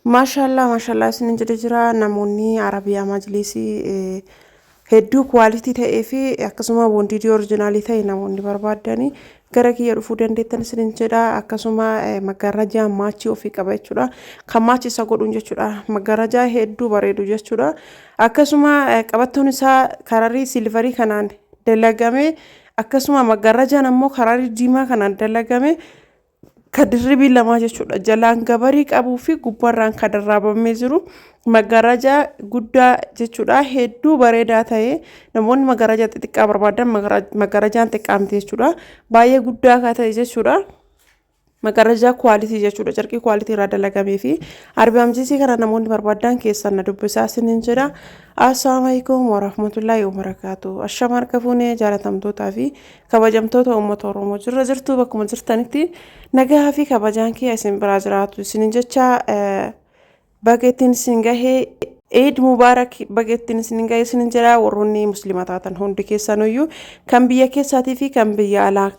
Maashaallah maashaallah isinin jedhe jira. Namoonni Arabiyaa majliisii hedduu quality ta'ee fi akkasuma boondiidii original ta'e namoonni barbaaddanii gara kiyya dhufuu dandeettan isinin jedha. Akkasuma maggaarrajaa match ofii qaba jechuudha. Kan match isa godhuun jechuudha. Maggaarrajaa hedduu bareedu jechuudha. Akkasuma qabattoon isaa kararii silver kanaan dalagame, akkasuma maggaarrajaan ammoo kararii diimaa kanaan dalagame, ka dirribii lamaa jechuudha. Jalaan gabarii qabuu fi gubbaarraan kan darraabamee jiru maggaarrajaa guddaa jechuudha. Hedduu bareedaa ta'e. Namoonni maggaarrajaa xixiqqaa barbaadan, maggaarrajaan xiqqaa miti jechuudha. Baay'ee guddaa kan ta'e jechuudha. Maggaarrajaa quality jechuudha. Carqii quality irraa dalagamee fi Arabiyaa majliisii kana namoonni barbaadan keessan na dubbisaa isiniin jedha. Assalaamu alaikum warahmatullaahi wabarakaatu. Ashama harka fuunee, jaalatamtootaa fi kabajamtoota uummata Oromoo jirra jirtu, bakkuma jirtanitti nagaa fi kabajaan kiyya isin biraa jiraatu isiniin jecha, baga ittiin isin gahee, Eid Mubaarak, baga ittiin isin gahee isinin jedha. Warroonni Muslima taatan hundi keessanuyyuu, kan biyya keessaatii fi kan biyya alaa,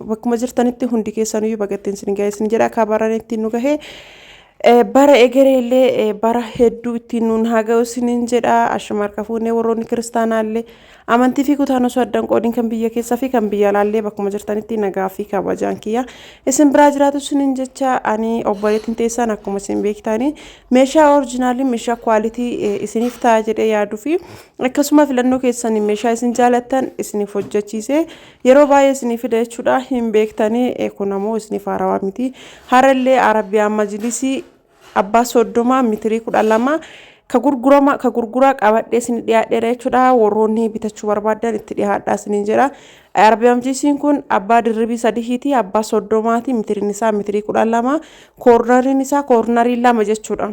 bakkuma jirtanitti hundi keessanuyyuu baga ittiin isin gahee isin jedha. Kabaran ittiin nu gahee bara egeree illee bara hedduu ittiin nuun haa ga'u isinin jedha. Ashama harka fuunee, warroonni kiristaanaa illee amantii fi kutaan osoo addan qoodiin, kan biyya keessaa fi kan biyya alaa illee bakkuma jirtanitti nagaa fi kabajaan kiyya isin biraa jiraatu isinin jecha, ani obboleettiin teessan akkuma isin beektanii meeshaa original, meeshaa quality isiniif ta'a jedhee yaaduu fi akkasuma filannoo keessanii meeshaa isin jaalattan isiniif hojjechiise yeroo baay'ee isinii fida jechuudha. Hin beektanii, kun ammoo isiniif haarawaa miti. Harallee Arabiyaa majlisii abbaa 30 mitirii 12 ka gurgurama ka gurguraa qabadhee isin dhiyaadheera jechuudha. Warroonni bitachuu barbaadan itti dhiyaadhaa isiniin jedha. Arabiyaa majlisiin kun abbaa dirribii sadiiti, abbaa 30ti, mitiriin isaa mitirii 12, corneriin isaa corner 2 jechuudha.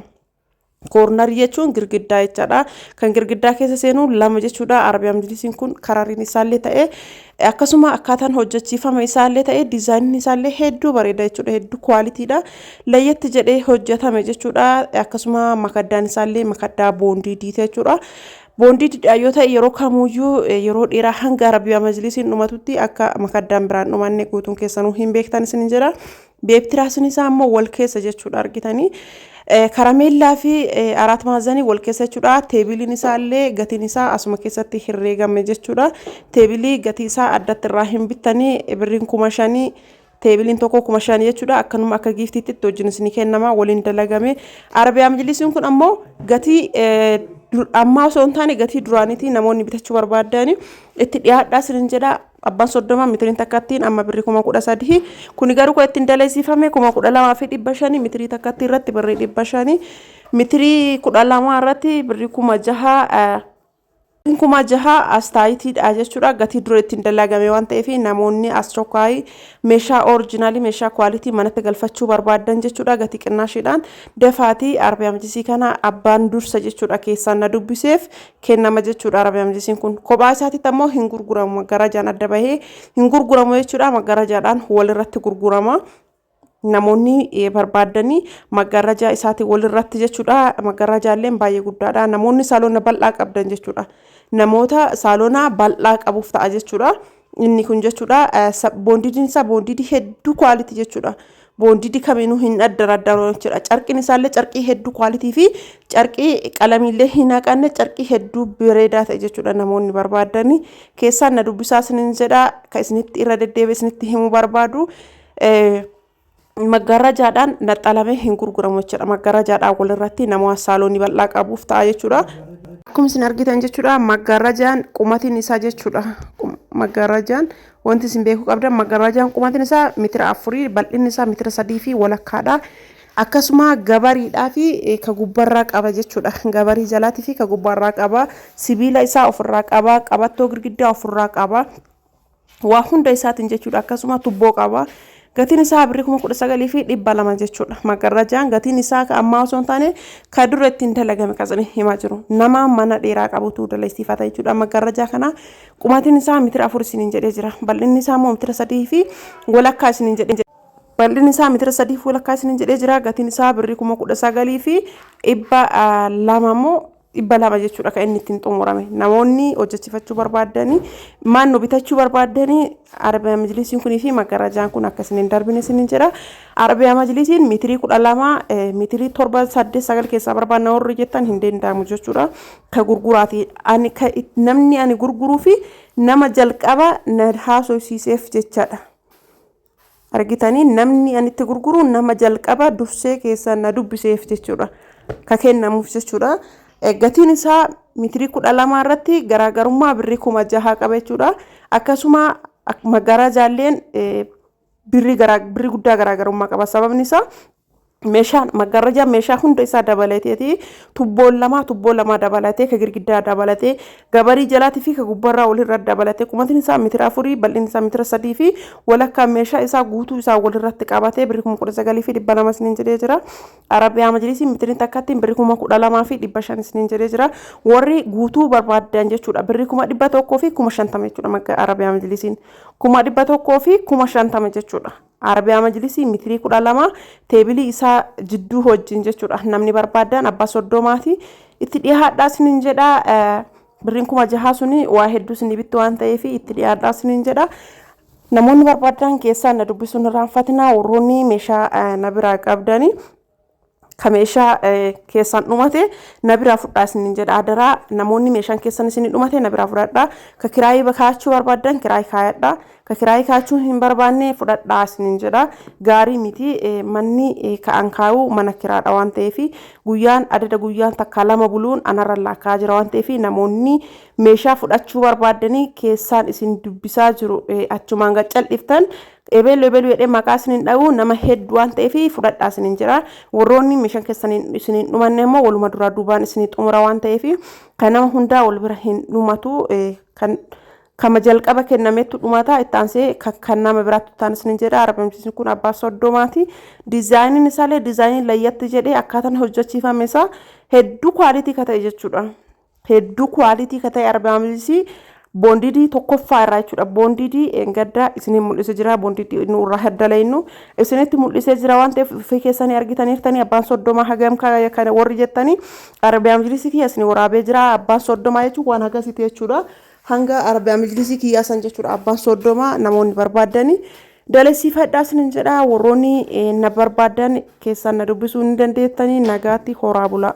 Corner jechuun girgiddaa jechaadha. Kan girgiddaa keessa seenu lama jechuudha. Arabiyaa majlisiin kun karariin isaallee ta'e, akkasuma akkaataan hojjechiifama isaallee ta'e, designiin isaallee hedduu bareeda jechuudha. Hedduu qualitydha. Layyetti jedhee hojjetame jechuudha. Akkasuma makaddaan isaallee makaddaa boondiidiiti jechuudha. Boondiidha yoo ta'e, yeroo kamuyyuu yeroo dheeraa hanga Arabiyaa majlisiin dhumatutti akka makaddaan biraan dhumanne guutuun keessanuu hin beektan isin jedha. Beebtiraasiin isaa immoo wal keessa jechuudha, argitanii. Karameellaa fi araat maazanii wal keessa jechuudha. Tableiin isaallee gatiin isaa asuma keessatti herreegame jechuudha. Table gatii isaa addatti irraa hin bittanii, birriin 5,000, tableiin tokko 5,000 jechuudha. Akkanuma akka giftiitti itti wajjin isinii kennama, waliin dalagame. Arabiyaa majlisiin kun ammoo gatii ammaa osoo hin taane gatii duraaniiti. Namoonni bitachuu barbaadani itti dhiyaadhaa isinin jedha. Abbaan 30 mitiriin takkattiin amma birrii 13,000. Kuni garuu kan ittiin dalasiifame 12,500, mitirii takkattii irratti birrii 500, mitirii 12 irratti birrii 6,000. 6,000 astaayitiidha jechuudha. Gatii dura ittiin dalagame waan ta'eef, namoonni as chokkaayii meeshaa original, meeshaa quality manatti galfachuu barbaadan jechuudha. Gatii qinnaashiidhaan dafaatii Arabiyaa majlisii kana abbaan dursa jechuudha keessaan na dubbiseef kennama jechuudha. Arabiyaa majlisiin kun kophaa isaatitti ammoo hin gurguramu. Maggaraajaan adda bahee hin gurguramu jechuudha. Maggarajaadhaan walirratti gurgurama. Namoonni barbaadanii maggarrajaa isaatiin walirratti jechuudha. Maggarrajaalleen baay'ee guddaadha. Namoonni saaloona bal'aa qabdan jechuudha. Namoota saaloona bal'aa qabuuf ta'a jechuudha. Inni kun jechuudha. Boondidiin isaa boondidii hedduu quality jechuudha. Boondidii kamiinuu hin addaraddaru jechuudha. Carqiin isaallee carqii hedduu quality fi carqii qalamiillee hin haqanne, carqii hedduu bareedaa ta'e jechuudha. Namoonni barbaadanii keessaan na dubbisaa isiniin jedha. Kan isinitti irra deddeebi'ee isinitti himuu barbaadu, Maggaarrajaadhaan naxxalamee hin gurguramu jechuudha. Maggaarrajaadhaan walirratti nama saaloonii bal'aa qabuuf ta'a jechuudha. Akkuma isin argitan jechuudha, maggaarrajaan qumatiin isaa jechuudha. Maggaarrajaan wanti isin beekuu qabdan, maggaarrajaan qumatiin isaa mitira 4, bal'inni isaa mitira 3 fi walakkaadha. Akkasuma gabariidhaa fi ka gubbarraa qaba jechuudha. Gabarii jalaatii fi ka gubbarraa qaba. Sibiila isaa ofirraa qaba. Qabattoo girgiddaa ofirraa qaba. Waa hunda isaatiin jechuudha. Akkasuma tubboo qaba. Gatiin isaa birrii 19,200 jechuudha. Magarrajaan gatiin isaa ka ammaa osoo hin taane ka dura ittiin dalagame kasanii himaa jiru. Nama mana dheeraa qabutu dalaysiifata jechuudha. Magarrajaa kana qumatiin isaa mitira 4 isiniin jedhee jira. Bal'inni isaa immoo mitira 3 fi walakkaa isiniin jedhee jira. Bal'inni isaa mitira 3 fi walakkaa isiniin jedhee jira. Gatiin isaa birrii 19,200 immoo. 200 jechuudha kan inni ittiin xumurame. Namoonni hojjechifachuu barbaaddanii maannu bitachuu barbaaddanii Arabiyaa Majlisiin kunii fi maggarajaan kun akka isin hin darbine isinin jedha. Arabiyaa Majlisiin miitirii 12, miitirii 7, 8, 9 keessaa barbaadna warri jettan hin danda'amu jechuudha. Ka gurguraati. Ani ka namni ani gurguruu fi nama jalqaba na haasofsiiseef jechaadha. Argitanii, namni ani itti gurguru nama jalqaba dursee keessaan na dubbiseef jechuudha. Ka kennamuuf jechuudha. Gatiin isaa miitirii 12 irratti garaagarummaa birrii 6,000 qaba jechuudha. Akkasuma maggaarajaalleen birrii birrii guddaa garaagarummaa qaba. Sababni isaa meeshaan maggaarajaa meeshaa hunda isaa dabalateeti, tubboon lama, tubboo lama dabalatee, ka girgiddaa dabalatee, gabarii jalaatii fi ka gubbarraa walirra dabalatee, qumatiin isaa mitira 4, bal'inni isaa mitira 3.5, meeshaa isaa guutuu isaa walirratti qabatee birrii 19,200 isiniin jedhee jira. Arabiyaa Majlisii mitiriin takkattiin birrii 12,500 isiniin jedhee jira. Warri guutuu barbaaddan jechuudha birrii 150,000 jechuudha. Arabiyaa Majlisiin 150,000 jechuudha. Arabiyaa Majlisii mitirii 12 teebilii isaa jidduu wajjin jechuudha. Namni barbaadan abbaa 30ti itti dhiyaadhaa isiniin jedha. Birriin 6,000 suni waa hedduu isinii bitti waan ta'eef itti dhiyaadhaa isiniin jedha. Namoonni barbaadan keessaa na dubbisuun irraanfatinaa. Warroonni meeshaa na biraa qabdanii, ka meeshaa keessan dhumate na biraa fudhaa isiniin jedha adaraa. Namoonni meeshaan keessan isinii dhumate na biraa fudhadhaa. Ka kiraayii kaa'achuu barbaaddan kiraayii kaayadhaa, ka kiraayii kaa'achuu hin barbaanne fudhadhaa isiniin jedha. Gaarii miti, manni ka'an kaa'uu mana kiraadha waan ta'eef, guyyaan adada guyyaan takka lama buluun anarra laakkaa jira waan ta'eef, namoonni meeshaa fudhachuu barbaaddanii keessaan isin dubbisaa jiru achumaan gaccal'iftan ebeelu ebeelu jedhee maqaa isiniin dha'u nama hedduu waan ta'eef fudhadhaa isiniin jira. Warroonni meeshaan keessan isiniin dhumanne immoo waluma duraa duubaan isinii xumura waan ta'eef, kan nama hundaa wal bira hin dhumatu, kan kama jalqaba kennametu dhumata, itti aansee kan nama biraatti ta'an isiniin jedha. Arabamsiisni kun abbaa 30ti. Diizaayiniin isaallee diizaayinii layyatti jedhee akkaataan hojjechiifame isaa hedduu quality ka ta'e jechuudha. Hedduu quality ka ta'e arabamsiisii bonded tokkoffaa irraa jechuudha. Bonded gaddaa isiniin mul'isee jira. Bonded nu irraa haddalaynu isinitti mul'isee jira waan ta'eef ofii keessanii argitaniirtanii. Abbaan 30 hagam kana warri jettanii, Arabiyaa Majlisii kiyya isinii waraabee jira. Abbaan 30 jechuun waan hagasiiti jechuudha. Hanga Arabiyaa Majlisii kiyyaa san jechuudha abbaan 30. Namoonni barbaaddanii dalasiifadhaa isinin jedha. Warroonni na barbaadan keessaan na dubbisuu ni dandeettanii. Nagaatti, horaa bulaa.